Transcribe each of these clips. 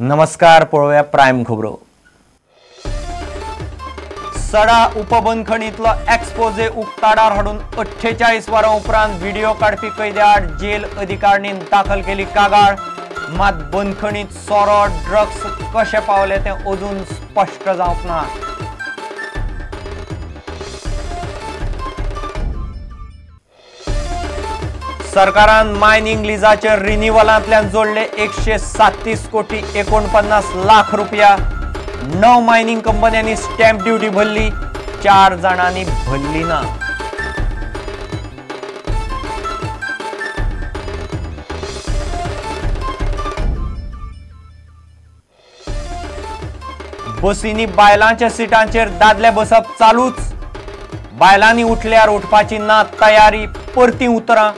नमस्कार, पळोवया प्रायम खबरो. सडा उपबंदखणींतलो एक्सपोजे उक्ताडार हाडून 48 वरां उपरांत व्हिडिओ काडपी कैद्या आड जेल अधिकारणीन दाखल केली कागाळ. मात बंदखणींत सोरो ड्रग्स कशे पावले तें अजून स्पश्ट जावंक ना. सरकारान मायनिंग लिजाचे रिन्युअलांतल्यान जोडले 137 कोटी 49 लाख रुपया. 9 मायनिंग कंपन्यांनी स्टॅम्प ड्युटी भरली, 4 जाणांनी भरली ना. बसींनी बायलांच्या सिटांचेर दादले बसप चालूच. बायलांनी उठल्यार उठपाची ना तयारी, परती उतरां.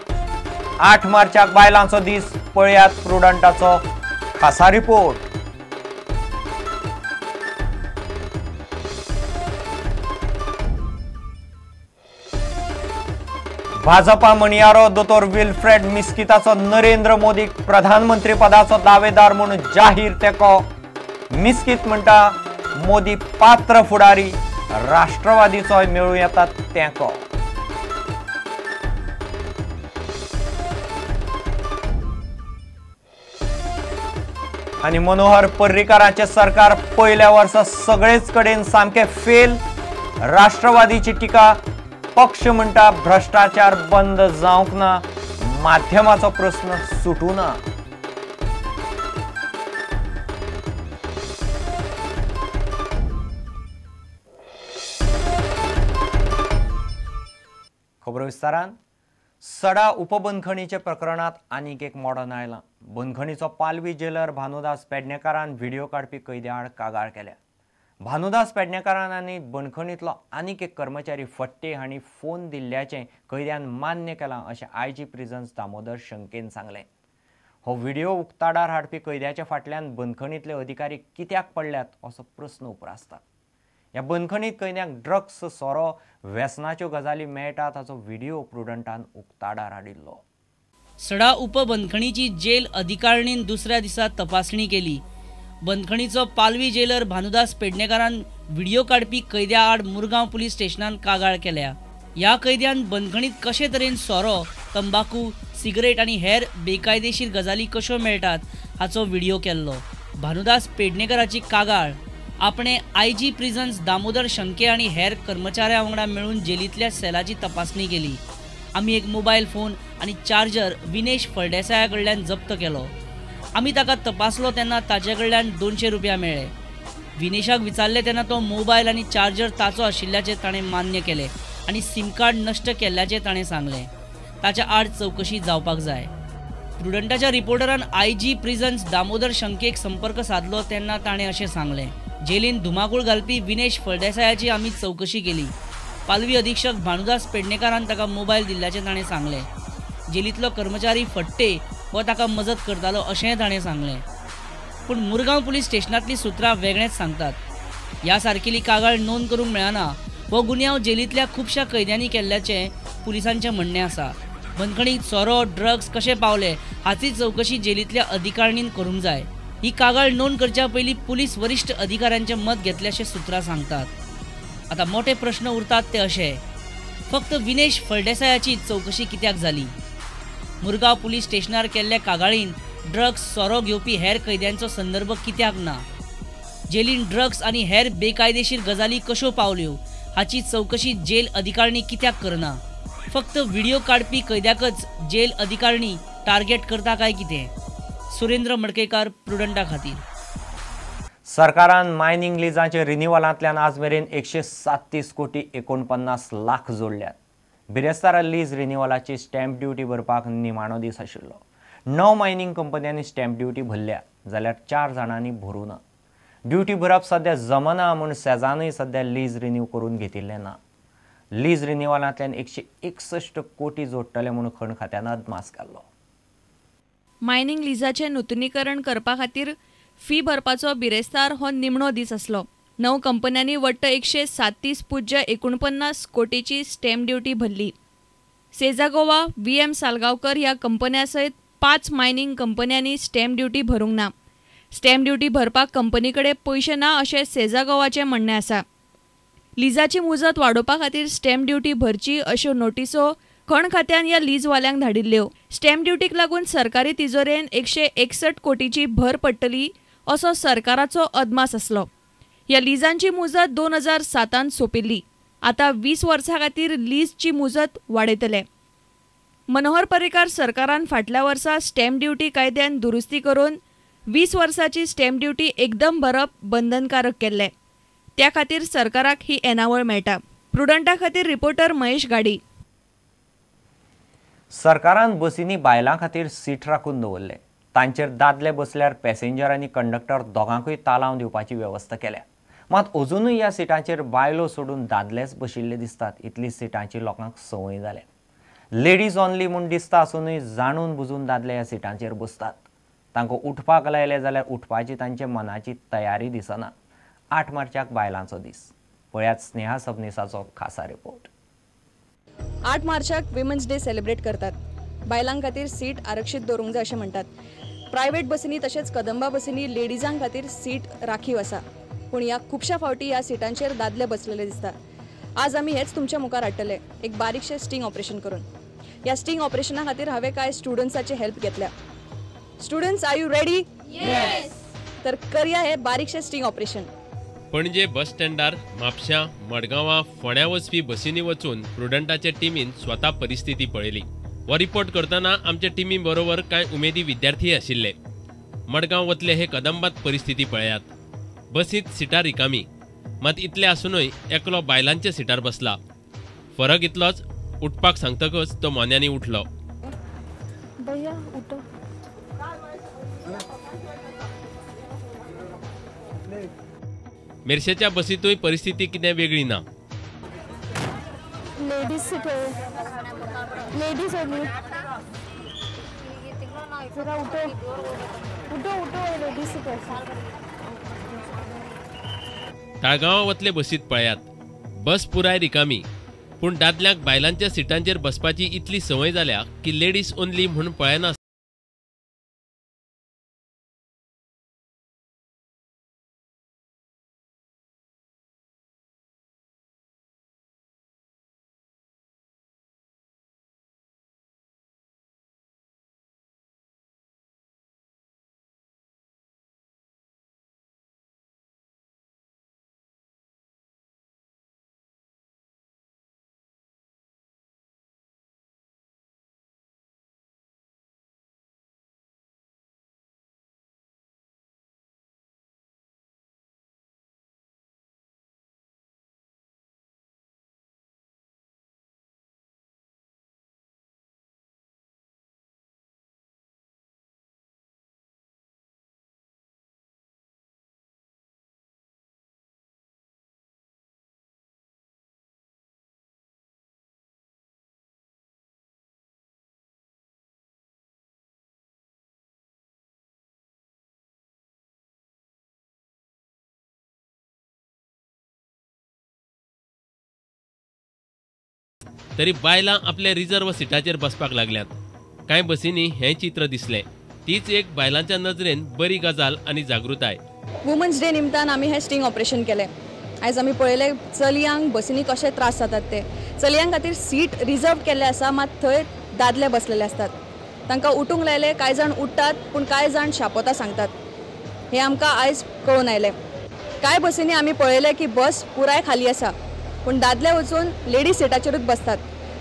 8 मार्चाक बायलांचो दीस, पळयात प्रुडंटाचो खासा रिपोर्ट. भाजपा म्हणयारो दोतोर विल्फ्रेड मिस्किताचो नरेंद्र मोदीक प्रधानमंत्री पदाचो दावेदार म्हूण जाहीर तेंको. मिस्कित म्हणटा मोदी पात्र फुडारी, राष्ट्रवादीचोय मेळूं येता तेंको. आनी मनोहर पर्रीकाराचें सरकार पयल्या वर्सा सगळेच कडेन सामकें फेल. राष्ट्रवादीची टिका, पक्ष म्हणटा भ्रश्टाचार बंद जावंक ना, माध्यमाचो प्रस्न सुटूं ना. खबरो विस्तारान. सडा उपबंदखणीच्या प्रकरणात आनीक एक मोडण आयलां. बंदखणीचो पालवी जेलर भानुदास पेडणेकारान व्हिडिओ काडपी कैद्या आड कागाळ केल्या. भानुदास पेडणेकारान आनी बंदखणींतलो आनीक एक कर्मचारी फट्टे हांणी फोन दिल्ल्याचें कैद्यान मान्य केलां अशें आयजी प्रिझन्स दामोदर शंकेन सांगलें. हो व्हिडिओ उक्ताडार हाडपी कैद्याच्या फाटल्यान बंदखणींतले अधिकारी कित्याक पडल्यात असो प्रस्न उप्रासता. ह्या बंदखणींत कैद्यांक ड्रग्स, सोरो, व्यसनाच्यो गजाली मेळटात हाचो व्हिडिओ प्रुडंटान उक्ताडार हाडिल्लो. सडा उपबंदखणीची जेल अधिकारणीन दुसऱ्या दिसा तपासणी केली. बंदखणीचो पालवी जेलर भानुदास पेडणेकारान व्हिडिओ काडपी कैद्या आड मुरगांव पुलीस स्टेशनान कागाळ केल्या. ह्या कैद्यान बंदखणीत कशे तरेन सोरो, तंबाकू, सिगरेट आनी हेर बेकायदेशीर गजाली कश्यो मेळटात हाचो व्हिडिओ केल्लो. भानुदास पेडणेकाराची कागाळ आपणे आयजी प्रिझन्स दामोदर शंके आनी हेर कर्मचाऱ्यां वांगडा मेळून जेलींतल्या सेलाची तपासणी केली. आमी एक मोबायल फोन आनी चार्जर विनेश फळदेसाया कडल्यान जप्त केलो. आमी ताका तपासलो तेन्ना ताचे कडल्यान 200 रुपया मेळ्ळे. विनेशाक विचारले तेन्ना तो मोबायल आनी चार्जर ताचो आशिल्ल्याचें ताणें मान्य केलें आनी सिम कार्ड नश्ट केल्ल्याचें ताणें सांगलें. ताच्या आड चवकशी जावपाक जाय. प्रुडंटाच्या रिपोर्टरान आयजी प्रिझन्स दामोदर शंकेक संपर्क साधलो तेन्ना ताणें अशें सांगलें, जेलीन धुमाकूळ घालपी विनेश फळदेसायाची आमी चवकशी केली. पालवी अधीक्षक भानुदास पेडणेकारान ताका मोबायल दिल्ल्याचें ताणें सांगलें. जेलींतलो कर्मचारी फट्टे हो ताका मजत करतालो अशेंय ताणें सांगलें. पूण मुरगांव पुलीस स्टेशनांतलीं सुत्रां वेगळेंच सांगतात. ह्या सारकेली कागाळ नोंद करूंक मेळना. हो गुन्यांव जेलींतल्या खुबश्या कैद्यांनी केल्ल्याचें पुलिसांचें म्हणणें आसा. बंदखणीत सोरो, ड्रग्स कशे पावले हाची चवकशी जेलींतल्या अधिकारणीन करूंक जाय. ही कागाळ नोंद करच्या पयलीं पुलीस वरिश्ठ अधिकाऱ्यांचें मत घेतलें अशें सुत्रां सांगतात. आतां मोठे प्रश्न उरतात ते अशे, फक्त विनेश फळदेसायाची चवकशी कित्याक जाली? मुरगांव पुलीस स्टेशनार केल्ल्या कागाळीन ड्रग्स, सोरो घेवपी हेर कैद्यांचो संदर्भ कित्याक ना? जेलीन ड्रग्स आनी हेर बेकायदेशीर गजाली कश्यो पावल्यो हाची चवकशी जेल अधिकारणी कित्याक करना? फक्त व्हिडिओ काडपी कैद्याकच जेल अधिकारणी टार्गेट करता काय कितें? सुरेंद्र मडकेकार, प्रुडंटा खातीर. सरकारान मायनिंग लिजांचे रिन्युअलांतल्यान आज मेरेन 137 कोटी 49 लाख जोडल्यात. बिरेस्तारा लीज रिन्युअलाची स्टॅम्प ड्युटी भरपाक निमाणो दीस आशिल्लो. 9 मायनिंग कंपन्यांनी स्टॅम्प ड्युटी भरल्या जाल्यार 4 जाणांनी भरूं ना. ड्युटी भरप सद्या जमना म्हूण सेजानूय सद्या लीज रिन्यू करून घेतिल्लें ना. लीज रिन्युअलांतल्यान 161 कोटी जोडटले म्हूण खण खात्यान अदमास घाल्लो. मायनिंग लिजाचें नुतनीकरण करपा खातीर फी भरपाचो बिरेस्तार हो निमणो दीस आसलो. 9 कंपन्यांनी वट्ट 137.49 कोटीची स्टॅम्प ड्युटी भरली. सेजा गोवा, VM Salgaonkar ह्या कंपन्या सयत 5 मायनिंग कंपन्यांनी स्टॅम्प ड्युटी भरूंक ना. स्टॅम्प ड्युटी भरपाक कंपनी कडेन पयशे ना अशें सेझा गोवाचें म्हणणें आसा. लिजाची मुजत वाडोवपा खातीर स्टॅम्प ड्युटी भरची अश्यो नोटिसो खण खात्यान ह्या लीजवाल्यांक धाडिल्ल्यो. स्टॅम्प ड्युटीक लागून सरकारी तिजोरेन 161 कोटीची भर पडटली असो सरकाराचो अदमास आसलो. ह्या लिजांची मुजत 2007 सोंपिल्ली. आतां 20 वर्सां खातीर लीजची मुजत वाडयतले. मनोहर पर्रीकार सरकारान फाटल्या वर्सा स्टॅम्प ड्युटी कायद्यान दुरुस्ती करून 20 वर्साची स्टॅम्प ड्युटी एकदम भरप बंधनकारक केल्लें. त्या खातीर सरकाराक ही येणावळ मेळटा. प्रुडंटा खातीर रिपोर्टर महेश गाडी. सरकारान बसींनी बायलां खातीर सीट राखून दवरले. तांचेर दादले बसल्यार पॅसेंजर आनी कंडक्टर दोगांकूय तालांव दिवपाची वेवस्था केल्या. मात अजुनूय ह्या सिटांचेर बायलो सोडून दादलेच बशिल्ले दिसतात. इतली सिटांची लोकांक संवय जाल्या. लेडीज ऑनली म्हूण दिसता आसूनय जाणून बुजून दादले ह्या सिटांचेर बसतात. तांकां उठपाक लायले जाल्यार उठपाची तांच्या मनाची तयारी दिसना. 8 मार्चाक बायलांचो दीस. पळयात स्नेहा सबनीसाचो खासा रिपोर्ट. 8 मार्चाक विमन्स डे सेलिब्रेट करतात. बायलां खातीर सीट आरक्षीत दवरूंक जाय अशें म्हणटात. प्रायवेट बसींनी तशेंच कदंबा बसींनी लेडीजां खातीर सीट राखीव आसा. पूण ह्या खुबश्या फावटी ह्या सिटांचेर दादले बसलेले दिसता. आज आमी हेच तुमच्या मुखार हाडटले एक बारीकशें स्टिंग ऑपरेशन करून. ह्या स्टिंग ऑपरेशना खातीर हांवें कांय स्टुडंट्साची हेल्प घेतल्या. Students, are you ready? Yes. तर करया हे बारीकशें स्टिंग ऑपरेशन. पणजे बस स्टँडार म्हापश्यां, मडगांवां, फोंड्यां वचपी बसींनी वचून प्रुडंटाचे टिमीन स्वता परिस्थिती पळयली. हो रिपोर्ट करतना आमच्या टिमी बरोबर कांय उमेदी विद्यार्थी आशिल्ले. मडगांव वतले हे कदंबात परिस्थिती पळयात. बसींत सिटां रिकामी, मात इतले आसूनय एकलो बायलांच्या सिटार बसला. फरक इतलोच, उठपाक सांगतकच तो मोन्यांनी उठलो. मेरशेच्या बसींतूय परिस्थिती कितें वेगळी ना. लेडीज सीट है, लेडीज ओनली. जरा उठो उठो उठो, लेडीज सीट है. ताळगांवां वतले बसींत पळयात, बस पुराय रिकामी, पूण दादल्यांक बायलांच्या सिटांचेर बसपाची इतली संवय जाल्या की लेडीज ओनली म्हूण पळयना. तरी बायलां आपल्या रिजर्व सिटाचेर बसपाक लागल्यात. कांय बसींनी हें चित्र दिसलें. तीच एक बायलांच्या नजरेन बरी गजाल आनी जागृताय. वुमन्स डे निमतान आमी हें स्टिंग ऑपरेशन केलें. आयज आमी पळयलें चलयांक बसींनी कशे त्रास जातात ते. चलयां खातीर सीट रिजर्व केल्लें आसा, मात थंय दादले बसलेले आसतात. तांकां उठूंक लायले, कांय जाण उठ्ठात पूण कांय जाण शापोतां सांगतात. हें आमकां आयज कळून आयलें. कांय बसींनी आमी पळयलें की बस पुराय खाली आसा, पूण दादले वचून लेडीज सिटाचेरूच बसतात.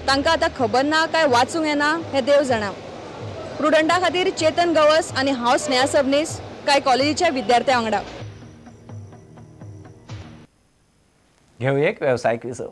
तांकां आतां खबर ना काय वाचूंक येना हें देव जाणा. प्रुडंटा खातीर चेतन गवस आनी हांव स्नेहा सबनीस कांय कॉलेजीच्या विद्यार्थ्यां वांगडा. घेवया एक वेवसायीक विसव.